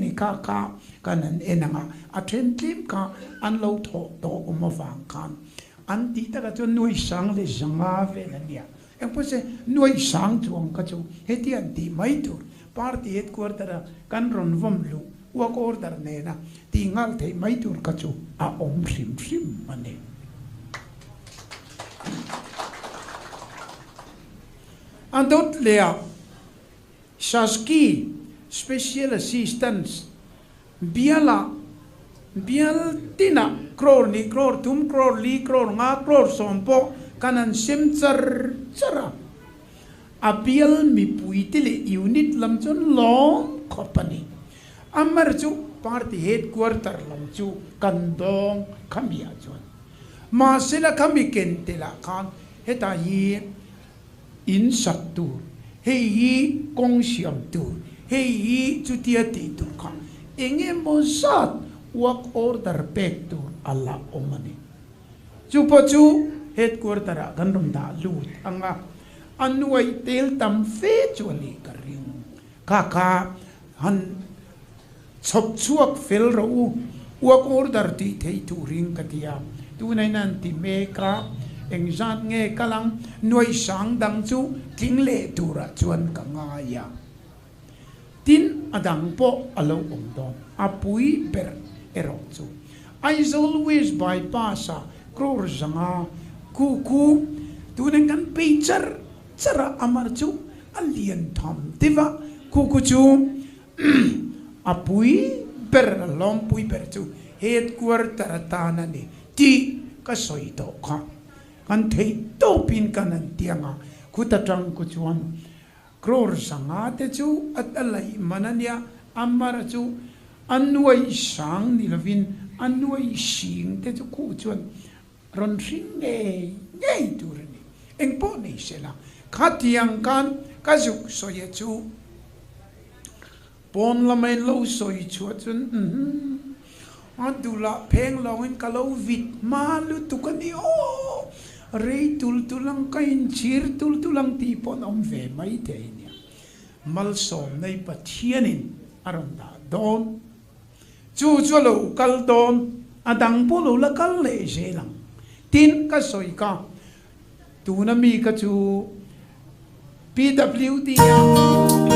ni kha kha kan han en ang a, a then tlem kha an lo thawh tawh awm avang khan an tih takah chuan nuai sang leh zanga vel a nia. Engpawh se nuai sang chuang kha chu heti an tih mai tur party headquarter a kan rawn vawm luh work order nena tih nghal theih mai tur kha chu a awm hrim hrim a ni. A dawt leh ah Shaski Special Assistance bialah bial tinah crore hnih crore thum crore li crore nga crore sawm pawh kan han sem char char a. A bial mipuite leh unit lam chuan lawm khawp a ni. Amar chu party headquarter lam chu kan dawng khamiah chuan. Mahsela khami ken telah khan hetah hi In sak tur, hei hi kawng siam tur, hei hi chutia tih tur kha eng emaw zat work order pek tur a la awm a ni. Chu pawh chu headquarter ah kan rawn dah lut ang a, a nuaih tel tam fe chu a nih ka ring. Kha kha han chhawp chhuak fel rawh u, work order tih theih turin ka ti a, tunah hian an ti mek a, engzat nge kal ang, nuaih sang dang chu tling leh turah chuan ka ngai a, tin a dang pawh a lo awm dawn, a pui ber erawh chu Aizawl West Bypass ah crore zanga khu khu tunah hian kan pei char char a, amar chu a lian tham deuh a, khu khu chu A pui ber, a lawmpui ber chu headquarter atan a ni tih ka sawi tawh kha. Kan theih tawpin kan han ti ang a, khuta tang ku chuan crore 500 te chu a ta laih man a nia, Amara chu a nuaih sang ni lovin a nuaih sing te chu khuh chuan rawn hring ngei ngei tur a ni. Engpawh nei se la, khatiang khan ka zuk sawi a chu pawn lama in lo sawi chhuah chuan umm a dulah pheng lawngin ka lo vit hma lutuk a ni aw, rei tul tul ang ka inchhir tul tul ang tih pawh an awm ve mai thei a nia. Malsawm nei Pathianin a rawn dah dawn. Chu chu a lo kal dawn, a dang pawh lo la kal leh zel ang. Tin, ka sawi kha, tuna mi kha chu PWD a.